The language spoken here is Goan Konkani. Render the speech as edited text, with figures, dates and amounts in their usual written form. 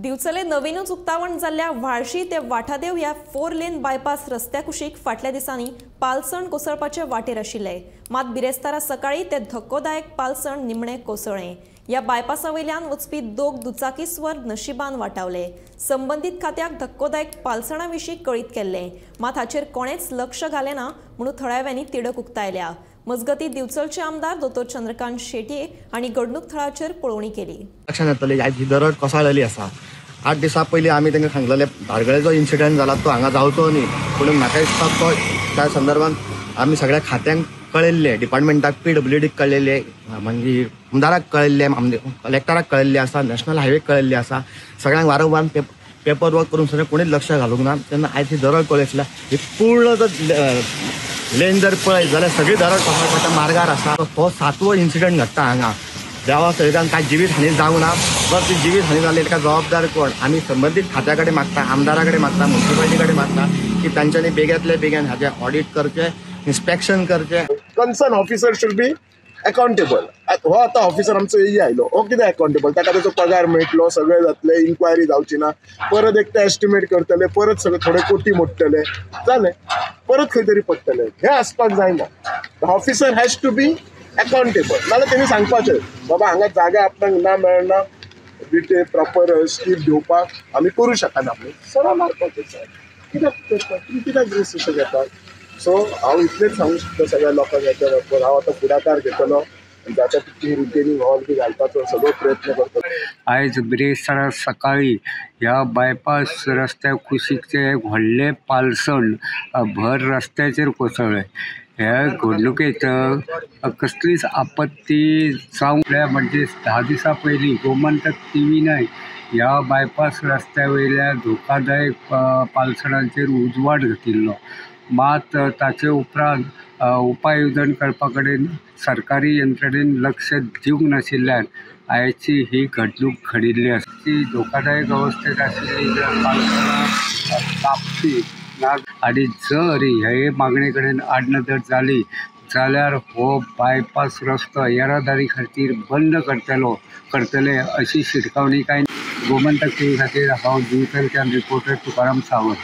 दिवचले नवीनूच उक्तावण जाल्ल्या व्हाळशी ते वाठादेव ह्या 4 लेन बायपास रस्त्या कुशीक फाटल्या दिसांनी पालसण कोसळपाचे वाटेर आशिल्ले। मात बिरेस्तारा सकाळी ते धक्कोदायक पालसण निमणे कोसळ्ळें। ह्या बायपासा वयल्यान वचपी दोग दुचाकीस्वर नशिबान वाटावले। संबंदीत खात्याक धक्कोदायक पालसणा विशीं कळीत केल्लें, मात हाचेर कोणेच लक्ष घालें ना म्हणून थळाव्यांनी तिडक उक्तायल्या। मजगती दिवचलचे आमदार दोतोर चंद्रकांत शेट्ये हांणी घडणूक थळाचेर पळोवणी केली। लक्षात येतलें आयज ही दरड कोसळलेली आसा। 8 दिसां पयलीं आमी तांकां सांगलेलें धारगळेचो इन्सिडंट जाला तो हांगा जावचो न्ही, पूण म्हाका दिसता तो त्या संदर्भात आमी सगळ्या खात्यांक कळयल्लें, डिपार्टमेंटाक PWDक कळयल्लें, मागीर आमदाराक कळयल्लें, कलेक्टराक कळयल्लें आसा, नॅशनल हायवेक कळयल्लें आसा। सगळ्यांक वारंवार पेपर वर्क करून सगळें कोणीच लक्ष घालूंक ना। तेन्ना आयज ही दरड कोसळ्ळी, ही पूर्ण जर लेन जर पळयत जाल्यार सगळी दरड कोसळपाच्या मार्गार आसा। हो 7वो इन्सिडंट घडटा हांगा। देवा सैतान काय जिवीत हानी जावंक ना, जर ती जिवीत हानी जाली ताका जबाबदार कोण? आमी संबंदीत खात्या कडेन मागता, आमदारा कडेन मागता, मुन्सिपालिटी कडेन मागता की तांच्यांनी बेगींतले बेगीन हाचें ऑडीट करचें, इन्स्पेक्शन करचें। Concern officer should be accountable. हो आतां ऑफिसर आमचो एई आयलो, हो कितें अकाउंटेबल? ताका ताचो पगार मेळटलो, सगळें जातलें, इन्क्वायरी जावची ना, परत एकटे एस्टिमेट करतले, परत सगळे थोडे कोटी मोडटले, जालें, परत खंय तरी पडटले। हें आसपाक जायना। The officer has to be accountable. नाजाल्यार तेणी सांगपाचें बाबा हांगा जागा आपणाक ना मेळना, डिटे प्रॉपर स्कीप घेवपाक आमी करूं शकना, म्हणून सरळ मारपाचें। सर कित्याक करता तुमी, कित्याक रिस्क अशें घेतात? सो हांव इतलेंच सांगूंक शकता सगळ्या लोकांक हेच्या बाबतींत हांव आतां फुडाकार घेतलो आनी जाता तितली रिटेनिंग हॉल बी घालपाचो सगळो प्रयत्न करतलो। आयज बिरेस्तारा सकाळी ह्या बायपास रस्त्या कुशीकचें एक व्हडलें पालसण भर रस्त्याचेर कोसळ्ळें। ह्या घडणुकेंत कसलीच आपत्ती जावंक म्हणजे 10 दिसां पयलीं गोमंतक TV9 ह्या बायपास रस्त्या वयल्या धोकादायक पालसणांचेर उजवाड घातिल्लो। मात ताचे उपरांत उपाय येवजण करपा कडेन सरकारी यंत्रणेन लक्ष दिवंक नाशिल्ल्यान आयची ही घडणूक घडिल्ली आसा। ती धोकादायक अवस्थेत आशिल्ली जर पालसणां कापची ना आनी जर हे मागणे कडेन आडनदर जाली जाल्यार हो बायपास रस्तो येरादारी खातीर बंद करतले अशी शिटकावणी कांय गोमंतक TV खातीर हांव दिवचलच्यान रिपोर्टर तुकाराम सावंत।